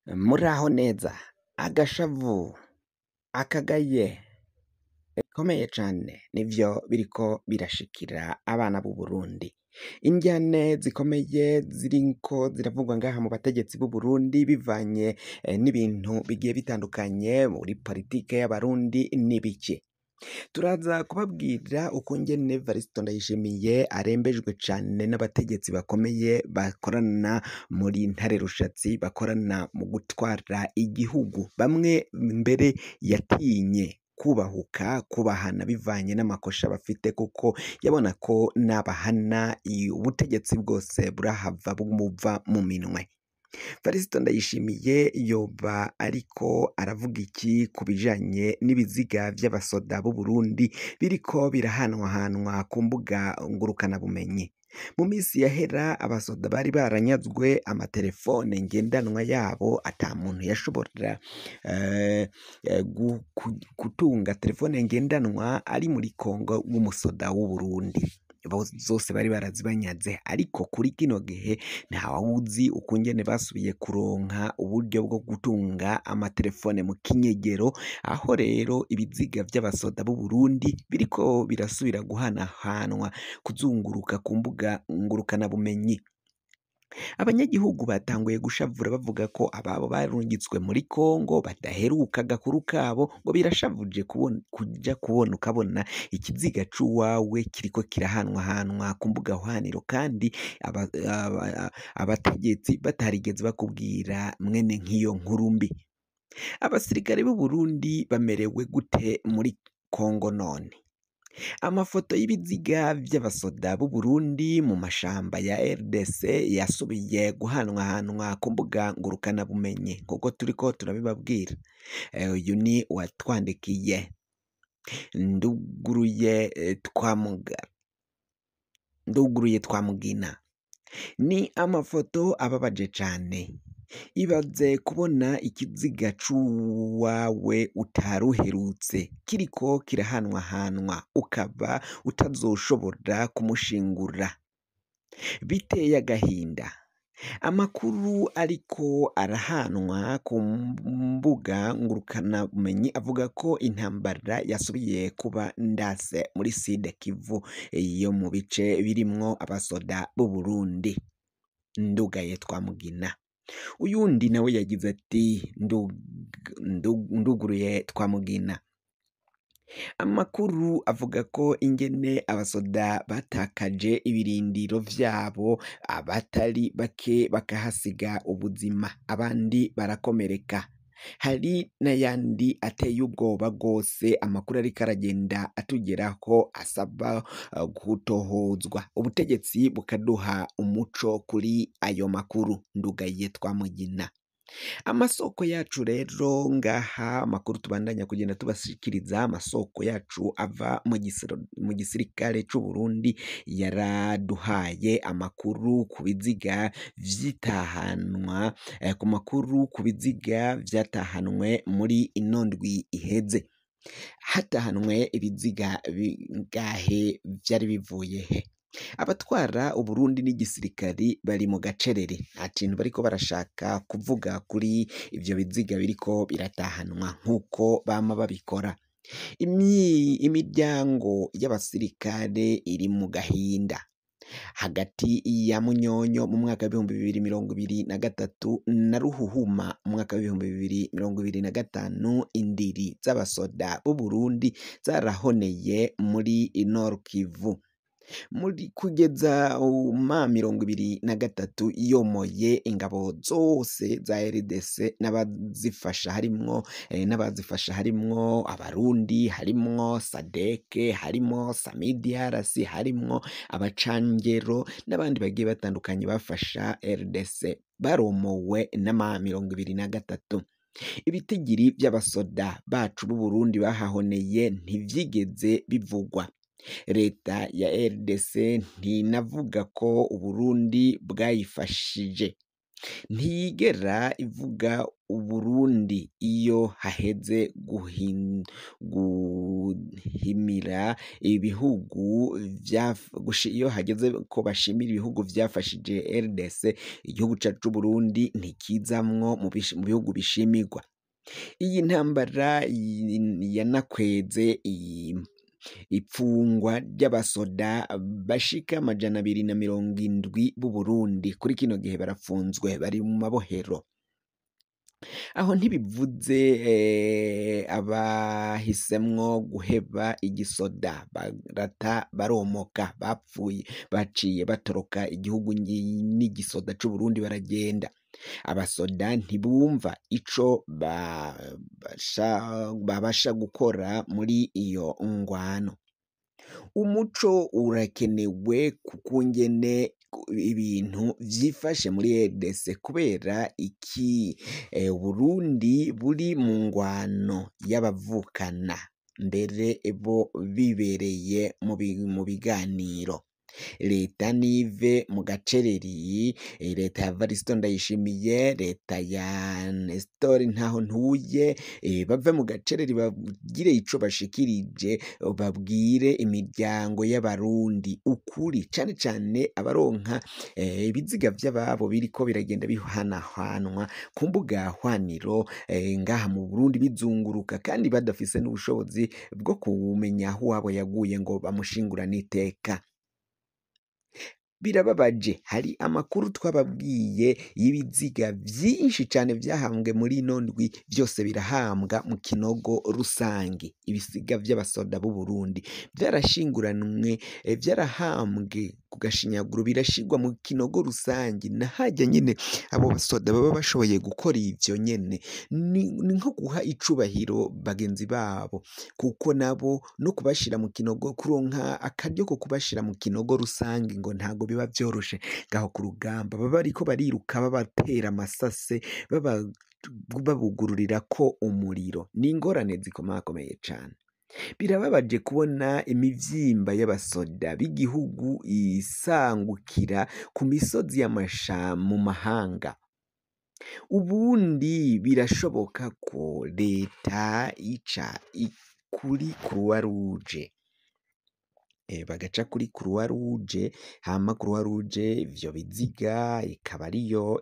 Muraho neza, agashavu, akagaye gakomeye cane nivyo biriko birashikira abana b'Uburundi. Indyane zikomeye ziriko ziravugwa ngaha mu bategetsi b'Uburundi bivanye n'ibintu bigiye bitandukanye muri politike y'Abarundi n'ibiki. Turaza kubabwira ukungene Varisito Ndayishimiye arembejwe cane n'abategetsi bakomeye bakorana muri Ntare Rushatsi, bakorana mu gutwara igihugu. Bamwe mbere yatinye kubahuka kubahana bivanye n'amakosha bafite kuko yabona ko nabahana ubutegetsi bwose burahava bumuva mu minwe. Varisito Ndayishimiye yoba ariko aravuga iki ku bijanye n'ibiziga vy'abasoda b'Uburundi biriko birahanwahanwa ku mbuga ngurukanabumenyi? Mu misi yahera abasoda bari baranyazwe amaterefone ngendanwa yabo, ata muntu yashobora gutunga terefone ngendanwa ari muri Kongo w'umusoda w'Uburundi. Zose bari barazibanyaze, ariko kuri kino gihe ntawuzi ukungene basubiye kuronka uburyo bwo gutunga amaterefone mu kinyegero, aho rero ibiziga vy'abasoda b'Uburundi biriko birasubira guhanahanwa kuzunguruka ku mbuga ngurukanabumenyi. Abanyagihugu batanguye gushavura bavuga ko ababo barungitswe muri Kongo badaheruka agakuru kabo, ngo birashavuje kuja kubona ukabona ikiziga c'uwawe kiriko kirahanwahanwa ku mbuga hwaniro, kandi abategetsi batarigeze bakubwira mwene nk'iyo nkuru mbi. Abasirikare b'Uburundi bamerewe gute muri Kongo none? Amafoto y'ibiziga vy'abasoda b'Uburundi mu mashamba ya RDC yasubiye guhanwahanwa ku mbuga ngurukanabumenyi nk'uko turiko turabibabwira. Uyu ni uwatwandikiye Nduguruye Twamugina. Ni amafoto ababaje cane. Ibaze kubona ikiziga c'uwawe utaruherutse kiriko kirahanwahanwa ukaba utazoshobora kumushingura. Biteye agahinda. Amakuru ariko arahanwa ku mbuga ngurukanabumenyi avuga ko intambara yasubiye kuba ndase muri Sud Kivu yo mu bice birimwo abasoda b'Uburundi. Ndugaye Twamugina. Uyundi nawe yagize ati Nduguruye Twamugina. Amakuru avuga ko ingene abasoda batakaje ibirindiro vyabo, abatari bake bakahasiga ubuzima, abandi barakomereka. Hari n'ayandi ateye ubwoba rwose, amakuru ariko aragenda atugeraho asaba gutohozwa, ubutegetsi bukaduha umuco kuri ayo makuru. Ndugaye Twamugina. Amasoko yacu rero ngaha, amakuru tubandanya kugenda tubashikiriza, amasoko yacu ava mu gisirikare c'Uburundi yaraduhaye amakuru ku biziga vyitahanwa, ku makuru ku biziga vyatahanwe muri ino ndwi iheze. Hatahanwe ibiziga bingahe, vyari bivuye he? Abatwara Uburundi n'igisirikari bari mu gacerere, nta kintu bariko barashaka kuvuga kuri ivyo biziga biriko biratahanwa nk'uko bama babikora. Imiryango y'abasirikare iri mu gahinda. Hagati ya Munyonyo mu mwaka w'2023 na Ruhuhuma mu mwaka w'2025, indiri z'abasoda b'Uburundi zarahoneye muri Nord Kivu. Muri kugeza ma 23 yomoye ingabo zose za RDC n'abazifasha, harimwo n'abazifasha harimwo Abarundi, harimwo Sadeke, harimwo SAMIDRC, harimwo abacangero n'abandi bagiye batandukanye bafasha RDC, baromowe n'ama 23. Ibitigiri vy'abasoda bacu b'Uburundi bahahoneye ntivyigeze bivugwa. Leta ya RDC ntinavuga ko Uburundi bwayifashije. Ntiyigera ivuga Uburundi iyo haheze guhimira ibihugu iyo hageze ko bashimira ibihugu vyafashije RDC, igihugu cacu c'Uburundi ntikizamwo mu bihugu bishimirwa. Iyi ntambara yanakweze ipfungwa ry'abasoda bashika 270 b'Uburundi. Kuri kino gihe barapfunzwe, bari mu mabohero. Aho ntibivuze abahisemwo guheba igisoda barata baromoka, bapfuye baciye batoroka igihugu n'igisoda c'Uburundi baragenda. Abasoda ntibumva ico babasha gukora muri iyo ngwano. Umuco urakenewe kukungene ibintu vyifashe muri RDC, kubera iki Burundi buri mu ngwano y'abavukana, mbere bo bibereye mu biganiro. Leta nive mu gacereri, leta ya Varisito Ndayishimiye, leta ya Nestor Ntahontuye, bave mu gacereri bagire ico bashikirije, babwire imiryango y'abarundi ukuri, cane cane abaronka ibiziga vy'ababo biriko biragenda bihanahanwa ku mbuga hwaniro ngaha mu Burundi bizunguruka, kandi badafise n'ubushobozi bwo kumenya aho uwabo yaguye ngo bamushingurane iteka. Birababaje, hari amakuru twababwiye y'ibiziga vyinshi cane vyahambwe muri ino ndwi, vyose birahambwa mu kinogo rusangi. Ibisiga vy'abasoda b'Uburundi vyarashinguranwe, vyarahambwe ku gashinyaguro, birashirwa mu kinogo rusangi. Na harya nyene abo basoda baba bashoboye gukora ivyo nyene, ni nko guha icubahiro bagenzi babo, kuko nabo no kubashira mu kinogo, kuronka akaryo ko kubashira mu kinogo rusangi ngo ntago biba vyoroshe. Ngaho ku rugamba baba bariko bariruka, babatera amasase, babugururirako umuriro. Ni ingorane zikomakomeye cane. Birababaje kubona imivyimba y'abasoda b'igihugu isangukira ku misozi mu mahanga. Ubundi birashoboka ko leta ica kuri Croix Rouge, bagaca kuri Croix Rouge, hama Croix Rouge ivyo biziga ikaba ariyo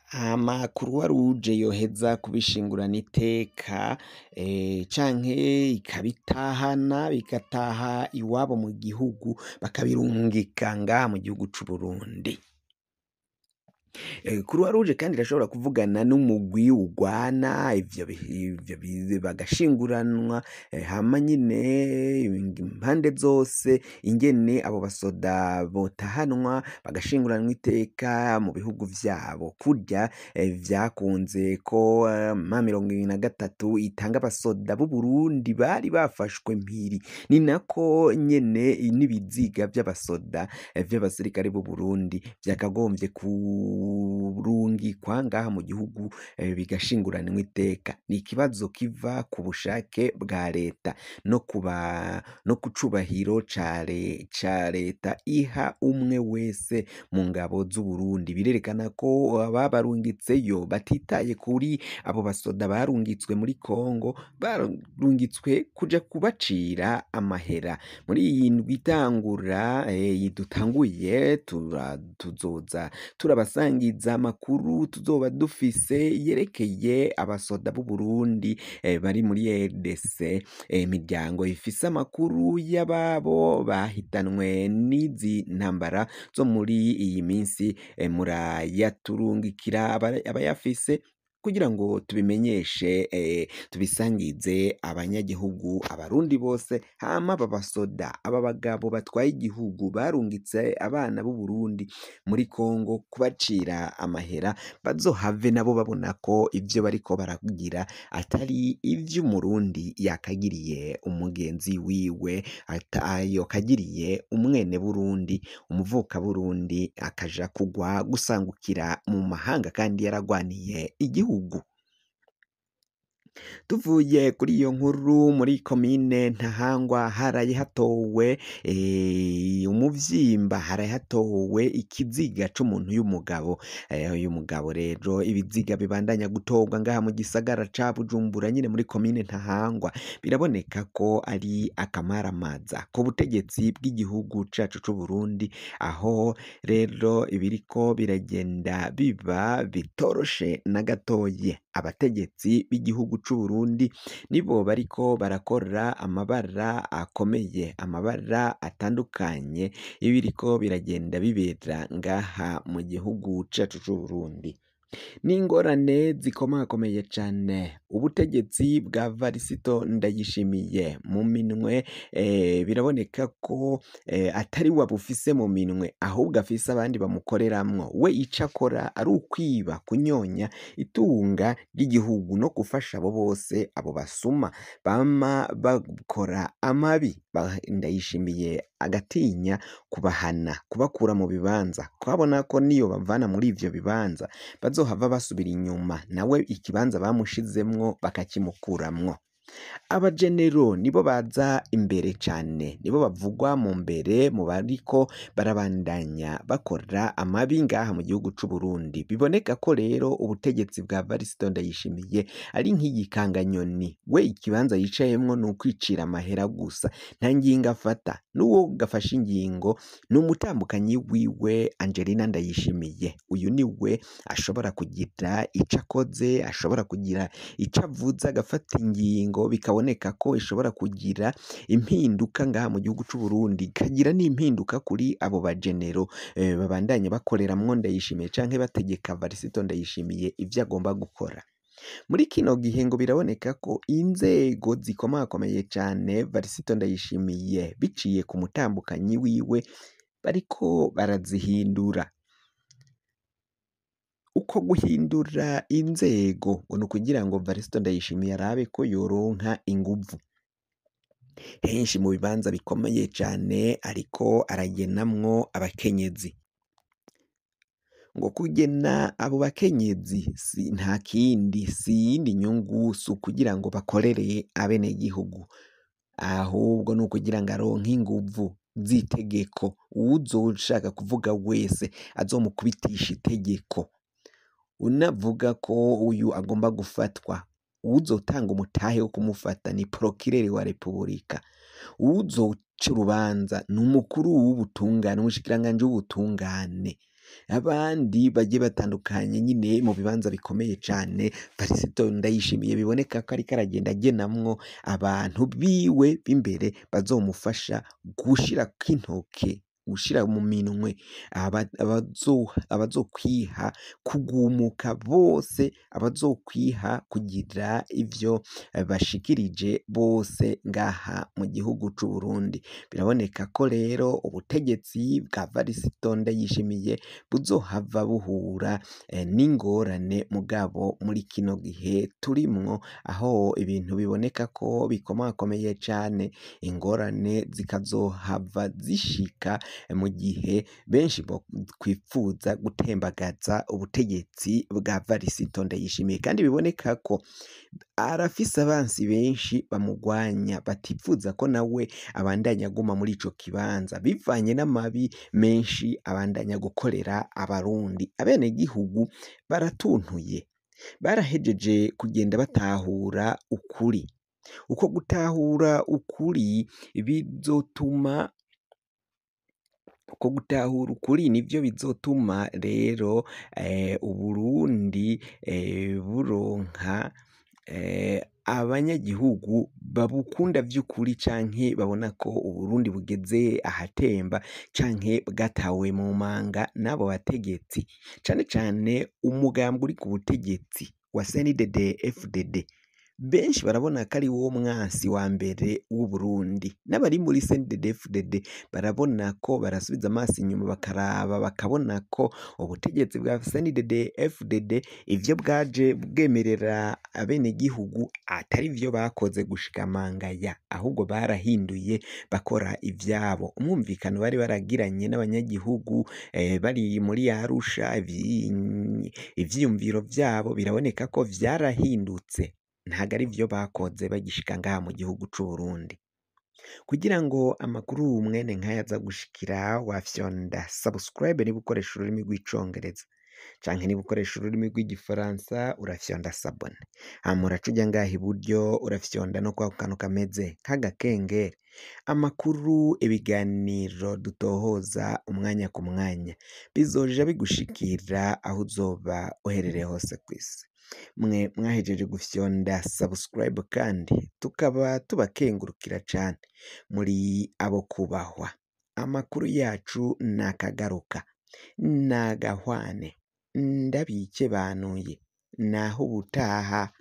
hama Croix Rouge yoheza kubishingurana iteka, canke ikabitahana, bigataha iwabo mu gihugu, bakabirungika ngaha mu gihugu c'Uburundi. Croix Rouge kandi irashobora kuvugana n'umugwi ugwana ivyo bagashinguranwa, hama nyine impande zose ingene abo basoda botahanwa bagashinguranwa iteka mu bihugu vyabo. Kurya vyakunze ko M23 itanga abasoda b'Uburundi bari bafashwe mpiri, ni nako nyene n'ibiziga vy'abasoda vy'abasirikare b'Uburundi vyakagombye kurungikwa ngaha mu gihugu, bigashinguranwa iteka. Ni ikibazo kiva ku bushake bwa leta no ku cubahiro ca leta iha umwe wese mu ngabo z'Uburundi. Birerekana ko ababarungitseyo batitaye kuri abo basoda barungitswe muri Kongo, barungitswe kuja kubacira amahera. Muri iyi ndwi itangura dutanguye, tuzoza turabasangiza amakuru tuzoba dufise yerekeye abasoda b'Uburundi bari muri RDC, imiryango ifise amakuru y'ababo bahitanwe n'izi ntambara zo muri iyi minsi, murayaturungikira abayafise kugira ngo tubimenyeshe, tubisangize abanyagihugu, abarundi bose. Hama aba basoda, aba bagabo batwaye igihugu barungitse abana b'Uburundi muri Kongo kubacira amahera, bazohave nabo babona ko ivyo bariko baragira atari ivy'Umurundi yakagiriye umugenzi wiwe, yokagiriye umwene Burundi, umuvuka Burundi, akaja kugwa gusangukira mu mahanga kandi yaragwaniye igihugu. Tuvuye kuri iyo nkuru, muri komine Ntahangwa haraye hatowe umuvyimba, haraye hatowe ikiziga c'umuntu y'umugabo. Uyu mugabo rero, ibiziga bibandanya gutorwa ngaha mu gisagara ca Bujumbura nyine muri komine Ntahangwa, biraboneka ko ari akamaramaza ku butegetsi bw'igihugu cacu c'Uburundi, aho rero ibiriko biragenda biba bitoroshe na gatoyi. Abategetsi b'igihugu c'Uburundi nibo bariko barakora amabara akomeye, amabara atandukanye y'ibiriko biragenda bibera ngaha mu gihugu cacu c'Uburundi. N'ingorane zikomakomeye cane ubutegetsi bwa Varisito Ndayishimiye mu minwe, biraboneka ko atari we abufise mu minwe, ahubwo afise abandi bamukoreramwo. We ico akora ari ukwiba, kunyonya itunga ry'igihugu no gufasha abo bose, abo basuma bama bakora amabi. Ndayishimiye agatinya kubahana, kubakura mu bibanza, kuko abona ko niyo bavana muri ivyo bibanza bazohava basubira inyuma, nawe ikibanza bamushizemwo bakakimukuramwo. Abajenero nibo baza imbere cane, nibo bavugwa mu mbere mu bariko barabandanya bakora amabi ngaha mu gihugu c'Uburundi. Biboneka ko rero ubutegetsi bwa Varisito Ndayishimiye ari nk'igikanganyoni, we ikibanza yicayemwo ni ukwicira amahera gusa, nta ngingo afata. N'uwo gafashe ingingo ni umutambukanyi wiwe Angelina Ndayishimiye. Uyu niwe ashobora kugira ico akoze, ashobora kugira ico avuze, agafata ingingo bikaboneka ko ishobora kugira impinduka ngaha mu gihugu c'Uburundi, ikagira n'impinduka kuri abo bajenero babandanya bakoreramwo Ndayishimiye canke bategeka Varisito Ndayishimiye ivyo agomba gukora. Muri kino gihe ngo biraboneka ko inzego zikomakomeye cane Varisito Ndayishimiye biciye ku mutambukanyi wiwe bariko barazihindura. Uko guhindura inzego ngo ni ukugira ngo Varisito Ndayishimiye arabe ko yoronka inguvu. Henshi mu bibanza bikomeye cane ariko aragenamwo abakenyezi. Ngo kugena abo bakenyezi si nta kindi, si iyindi nyungu, si ukugira ngo bakorere abenegihugu, ahubwo ni ukugira ngo aronke inguvu z'itegeko. Uwuzoshaka kuvuga wese azomukubitisha itegeko. Unavuga ko uyu agomba gufatwa, uwuzotanga umutahe wo kumufata ni prokireri wa repubulika. Uwuzoca urubanza ni umukuru w'ubutungane, umushikiranganji w'ubutungane. Abandi bagiye batandukanye nyine mu bibanza bikomeye cane, Varisito Ndayishimiye biboneka ko ariko aragenda agenamwo abantu biwe b'imbere bazomufasha gushirako intoke, gushira mu minwe abazokwiha kugumuka bose, abazokwiha kugira ivyo bashikirije bose ngaha mu gihugu c'Uburundi. Biraboneka ko rero ubutegetsi bwa Varisito Ndayishimiye buzohava buhura n'ingorane, mugabo muri kino gihe turimwo, aho ibintu biboneka ko bikomakomeye cane, ingorane zikazohava zishika mu gihe benshi bokwipfuza gutembagaza ubutegetsi bwa Varisito Ndayishimiye. Kandi biboneka ko arafise abansi benshi bamugwanya, batipfuza ko nawe abandanya aguma muri ico kibanza, bivanye n'amabi menshi abandanya gukorera Abarundi. Abenegihugu baratuntuye, barahejeje kugenda batahura ukuri. Uko gutahura ukuri bizotuma, uko gutahura ukuri nivyo bizotuma rero Uburundi buronka abanyagihugu babukunda vy'ukuri, canke babona ko Uburundi bugeze ahatemba canke bwatawe mu manga n'abo bategetsi, cane cane umugambwe uri ku butegetsi wa CNDD FDD. Benshi barabona ko ari wo mwansi wa mbere w'Uburundi. N'abari muri CNDD FDD barabona ko barasubiza amaso inyuma bakaraba, bakabona ko ubutegetsi bwa CNDD FDD ivyo bwaje bwemerera abenegihugu atari vyo bakoze gushika mangaya, ahubwo barahinduye bakora ivyabo. Umwumvikano bari baragiranye n'abanyagihugu bari muri Arusha, ivyiyumviro vyabo biraboneka ko vyarahindutse. Ntago ari vyo bakoze bagishika ngaha mu gihugu c'Uburundi. Kugira ngo amakuru mwene nkaya aza gushikira, wafyonda subscribe niba ukoresha ururimi rw'icongereza, canke niba ukoresha ururimi rw'igifaransa urafyonda s'abonner, hama uraca uja ngaha iburyo urafyonda no kwako kantu kameze nk'agakengeri. Amakuru, ibiganiro dutohoza umwanya ku mwanya bizoja bigushikira aho uzoba uherereye hose kw'isi. Mwe mwahejeje gufyonda subscribe kandi tukaba tubakengurukira cane, muri abo kubahwa. Amakuru yacu nakagaruka, nagahwane, ndabikebanuye, naho ubutaha.